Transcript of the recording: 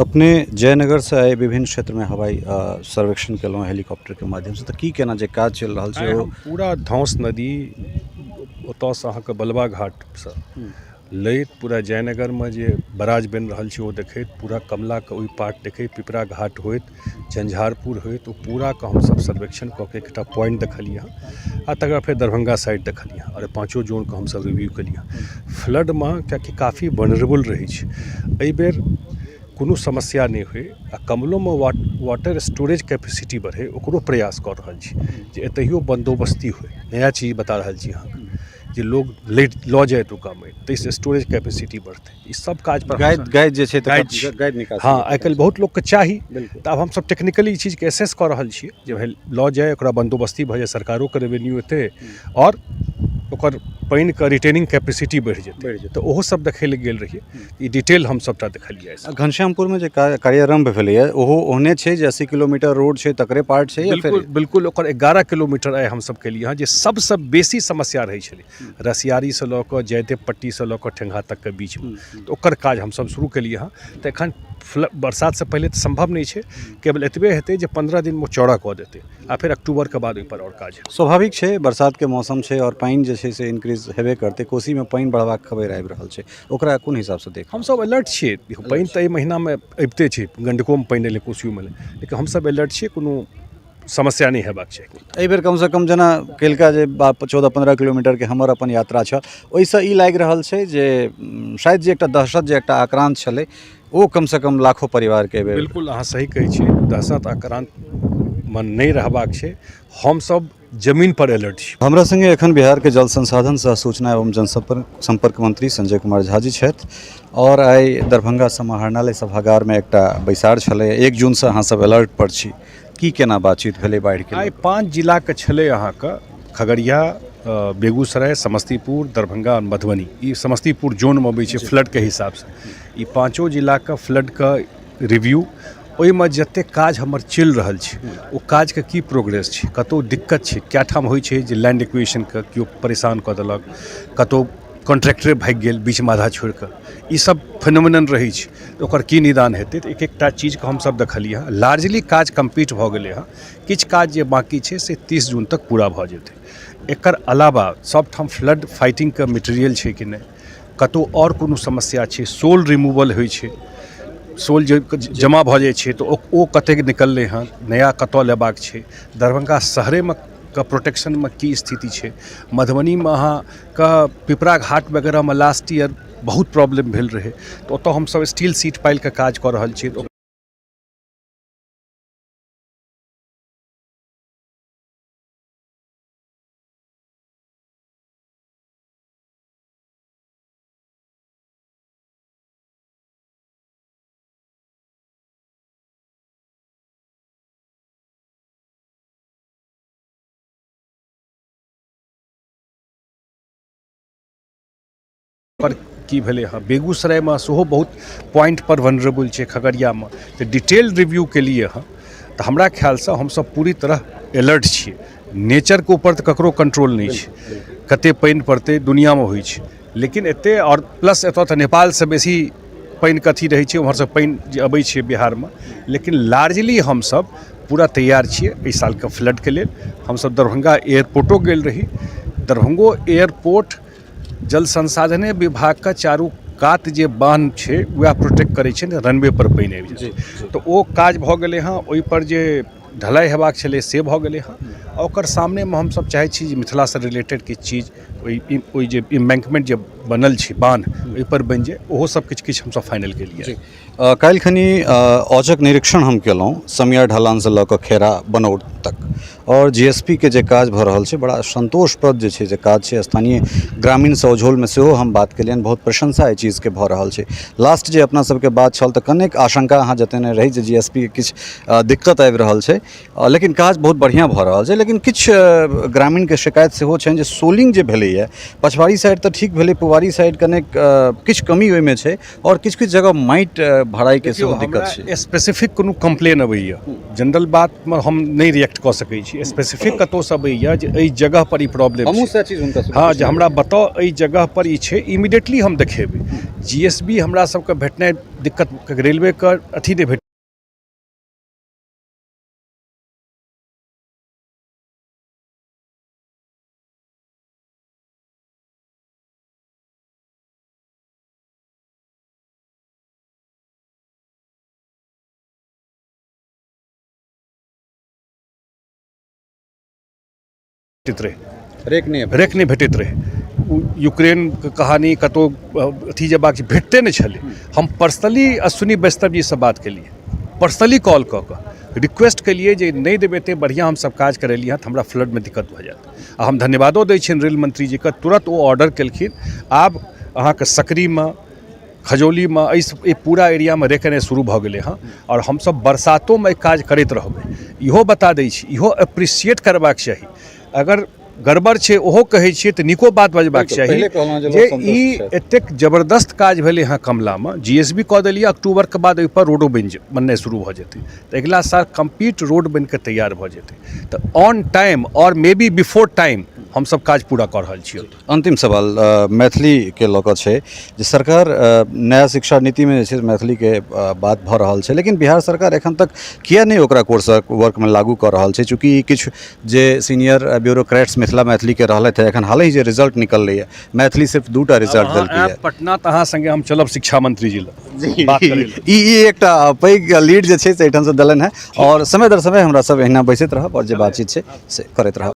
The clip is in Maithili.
अपने जयनगरसँ आइ विभिन्न क्षेत्रमे हवाई सर्वेक्षण केलहुँ हेलीकॉप्टरके माध्यमसँ, तऽ की केना जे काज चलि रहल छै? ओ पूरा धौस नदी ओतऽसँ अहाँके बलबा घाटसँ लैत पूरा जयनगरमे जे बराज बनि रहल छै ओ देखैत, पूरा कमलाके ओहि पाट देखैत, पिपरा घाट होइत, झंझारपुर होइत, ओ पूराके हमसब सर्वेक्षण कऽ के एकटा पॉइंट देखलियै हँ। आ तकर बाद फेर दरभंगा साइड देखलियै हँ आओर पाँचो जोनके हमसब रिव्यू केलियै हँ। फ्लडमे कियाकि काफी वनरेबल रहै छै, एहिबेर कोनो समस्या नहि होइ आ कमलोमे वाटर स्टोरेज कैपेसिटी बढ़ै, ओकरो प्रयास कऽ रहल छी जे एतहियो बन्दोबस्ती होइ। नया चीज बता रहल छी अहाँके जे लोग लेट लऽ जाय एतुका माटि, ताहिसँ स्टोरेज कैपेसिटी बढ़तै। ई सब काज पर गाइड गाइड जे छै, गाइड निकास। हँ, आइ काल्हि बहुत लोकके चाही, तऽ आब हमसब टेक्निकली ई चीजके एसेस कऽ रहल छियै जे भाइ लऽ जाय, ओकरा बन्दोबस्ती भऽ जाय, सरकारोके रेवेन्यू एतै आओर ओकर पानिके रिटेनिंग कैपेसिटी बढ़ि जेतै। तऽ ओहो सब देखै लए गेल रहियै, ई डिटेल हम सबटा देखलियै। घनश्यामपुरमे जे कार्यारम्भ भेलैए ओहो ओहने छै जे 80 किलोमीटर रोड छै तकरे पार्ट छै? बिल्कुल बिल्कुल, ओकर 11 किलोमीटर आइ हमसब केलियै हँ, जे सबसँ बेसी समस्या रहै छलै रसियारीसँ लऽ कऽ जयदेव पट्टीसँ लऽ कऽ ठेंगा तकके बीचमे, तऽ ओकर काज हमसब शुरू केलियै हँ। तऽ एखन बरसातसँ पहिले तऽ सम्भव नहि छै, केवल एतबे हेतै जे 15 दिनमे चौड़ा कऽ देतै आ फेर अक्टूबरके बाद ओहिपर आओर काज हेतै। स्वाभाविक छै, बरसातके मौसम छै आओर पानि जे छै से इन्क्रीज हेबे करतै। कोसीमे पानि बढ़बाक खबरि आबि रहल छै, ओकरा कोन हिसाबसँ देख? हमसब अलर्ट छियै। पानि तऽ एहि महिनामे अबिते छै, गण्डकोमे पानि एलै, कोसियोमे एलै, लेकिन हमसब अलर्ट छियै, कोनो समस्या नहि हेबाक चाही एहिबेर। कमसँ कम जेना कलिका जे 14-15 किलोमीटरके हमर अपन यात्रा छल, ओहिसँ ई लागि रहल छै जे शायद जे एकटा दहशत, जे एकटा आक्रान्त छलै, ओ कमसँ कम लाखो परिवारके एहिबेर। बिल्कुल, अहाँ सही कहै छियै, दहशत आक्रान्तमे नहि रहबाक छै। हमसब जमीन पर अलर्ट छी। हमरा संगे एखन बिहारके जल संसाधन सह सूचना एवं जनसंपर्क सम्पर्क मंत्री संजय कुमार झा जी छथि आओर आइ दरभंगा समाहरणालय सभागारमे एकटा बैसार छलै। 1 जूनसँ अहाँ सब अलर्ट पर छी, की केना बातचीत भेलै बाढ़िके? आइ 5 जिलाके छलै अहाँके खगड़िया, बेगूसराय, समस्तीपुर, दरभंगा, मधुबनी। ई समस्तीपुर जोनमे अबै छै फ्लडके हिसाबसँ। ई पाँचो जिलाके फ्लडके रिव्यू, ओहिमे जतेक काज हमर चलि रहल छै ओ काजके की प्रोग्रेस छै, कतहु दिक्कत छै। कए ठाम होइ छै जे लैंड एक्विजिशनके केओ परेशान कऽ देलक, कतहु कॉन्ट्रैक्टरे भागि गेल बीचमे आधा छोड़िकऽ, ई सब फिनोमिनन रहै छै, तऽ ओकर की निदान हेतै? तऽ एक एकटा चीजके हमसब देखलियै हँ। लार्जली काज कम्प्लीट भऽ गेलै हँ, किछु काज जे बाँकी छै से 30 जून तक पूरा भऽ जेतै। एकर अलावा सबठाम फ्लड फाइटिंगके मटेरियल छै कि नहि, कतहु आओर कोनो समस्या छै, सोल रिमूवल होइ छै, सोल जे जमा भऽ जाइ छै तऽ ओ कतेक निकललै हँ, नया कतऽ लेबाक छै, दरभंगा शहरेमे के प्रोटेक्शनमे की स्थिति छै, मधुबनीमे अहाँके पिपरा घाट वगैरहमे लास्ट ईयर बहुत प्रॉब्लम भेल रहै, तऽ ओतऽ हमसब स्टील सीट पाइलके काज कऽ रहल छियै। पर की भेलै हँ, बेगूसरायमे सेहो बहुत पॉइंटपर वनरेबल छै, खगड़ियामे, तऽ डिटेल रिव्यू केलिए हँ। तऽ हमरा ख्यालसँ हमसब पूरी तरह अलर्ट छियै। नेचरके ऊपर तऽ ककरो कंट्रोल नहि छै, कते पानि पड़तै दुनिआँमे होइ छै, लेकिन एते आओर प्लस एतऽ तऽ नेपालसँ बेसी पानिके अथी रहै छै, ओम्हरसँ पानि जे अबै छै बिहारमे, लेकिन लार्जली हमसब पूरा तैयार छियै एहि सालके फ्लडके लेल। हमसब दरभंगा एयरपोर्टो गेल रही, दरभंगो एयरपोर्ट जल संसाधने विभागके चारू कात जे बान्ह छै वएह प्रोटेक्ट करै छै ने, रनवे पर पानि आबि जाइ छै, तऽ ओ काज भऽ गेलै हँ। ओहिपर जे ढलाइ हेबाक छलै से भऽ गेलै हँ आ ओकर सामनेमे हमसब चाहै छी जे मिथिलासँ रिलेटेड किछु चीज ओहि जे इम्बैंकमेन्ट जे बनल छै, बान्ह ओहिपर बनि जाय, ओहो सब किछु किछु हमसब फाइनल केलियै। काल्हि खनी औचक निरीक्षण हम केलहुँ समिया ढलानसँ लऽ कऽ खेरा बनौर तक आओर GSP के जे काज भऽ रहल छै, बड़ा सन्तोषप्रद जे छै जे काज छै। स्थानीय ग्रामीणसँ ओझोलमे सेहो हम बात केलियनि, बहुत प्रशंसा एहि चीजके भऽ रहल छै। लास्ट जे अपना सबके बात छल तऽ कनेक आशंका अहाँ जतेने रही जे GSP के किछु दिक्कत आबि रहल छै, लेकिन काज बहुत बढ़िआँ भऽ रहल छै। लेकिन किछु ग्रामीणके शिकायत सेहो छनि जे सोलिंग जे भेलैए पछवारी साइड तऽ ठीक भेलै, पुबारी साइड कनेक किछु कमी ओहिमे छै आओर किछु किछु जगह माटि भराइके सेहो दिक्कत छै। स्पेसिफिक कोनो कम्प्लेन अबैया, जनरल बातमे हम नहि रिएक्ट कऽ सकै छी। स्पेसिफिक कतहुसँ अबैया जे एहि जगह पर ई प्रॉब्लम हमहूँ सएह चीज हुनका। हँ, जे हमरा बताउ एहि जगह पर ई छै, इमीडिएटली हम देखेबै। जीएसबी हमरा सबके भेटनाइ दिक्कत, रेलवेके अथी नहि भेट रहै, रेक नहि, रेक नहि भेटैत रहै। ओ यूक्रेनके कहानी, कतहु अथी जेबाक छै, भेटते नहि छलै। हम पर्सनली अश्विनी वैष्णव जीसँ बात केलियै, पर्सनली कॉल कऽ कऽ रिक्वेस्ट केलियै जे नहि देबै, एते बढ़िआँ हमसब काज करेलियै हँ, तऽ हमरा फ्लडमे दिक्कत भऽ जायत। आ हम धन्यवादो दै छियनि रेल मंत्रीजीके, तुरन्त ओ ऑर्डर केलखिन। आब अहाँके सकरीमे, खजौलीमे, एहि पूरा एरियामे रेक एनाइ शुरू भऽ गेलै हँ आओर हमसब बरसातोमे काज करैत रहबै। इहो बता दै छी, इहो अप्रिसिएट करबाक चाही। अगर गड़बड़ छै ओहो कहै छियै, तऽ नीको बात बजबाक चाही जे ई एतेक जबरदस्त काज भेलै हँ। कमलामे जीएसबी कऽ देलियै, अक्टूबरके बाद ओहिपर रोडो बननाइ शुरू भऽ जेतै, तऽ अगिला साल कम्प्लीट रोड बनिकऽ तैयार भऽ जेतै। तऽ ऑन टाइम आओर मे बी बिफोर टाइम हमसब काज पूरा कऽ रहल छी। अन्तिम सवाल मैथिलीके लऽ कऽ छै जे सरकार नया शिक्षा नीतिमे जे छै मैथिलीके बात भऽ रहल छै, लेकिन बिहार सरकार एखन तक किया नहि ओकरा कोर्स वर्कमे लागू कऽ रहल छै? चूँकि किछु जे सीनियर ब्यूरोक्रेट्स मिथिला मैथिलीके रहलथि हँ, एखन हालहि जे रिजल्ट निकललैए, मैथिली सिर्फ 2टा रिजल्ट देलकै। पटना तऽ अहाँ सङ्गे हम चलब शिक्षा मंत्री जी लग। ई एकटा पैघ लीड जे छै से एहिठामसँ देलनि हेँ आओर समय दर समय हमरा सब एहिना बैसैत रहब आओर जे बातचीत छै से करैत रहब।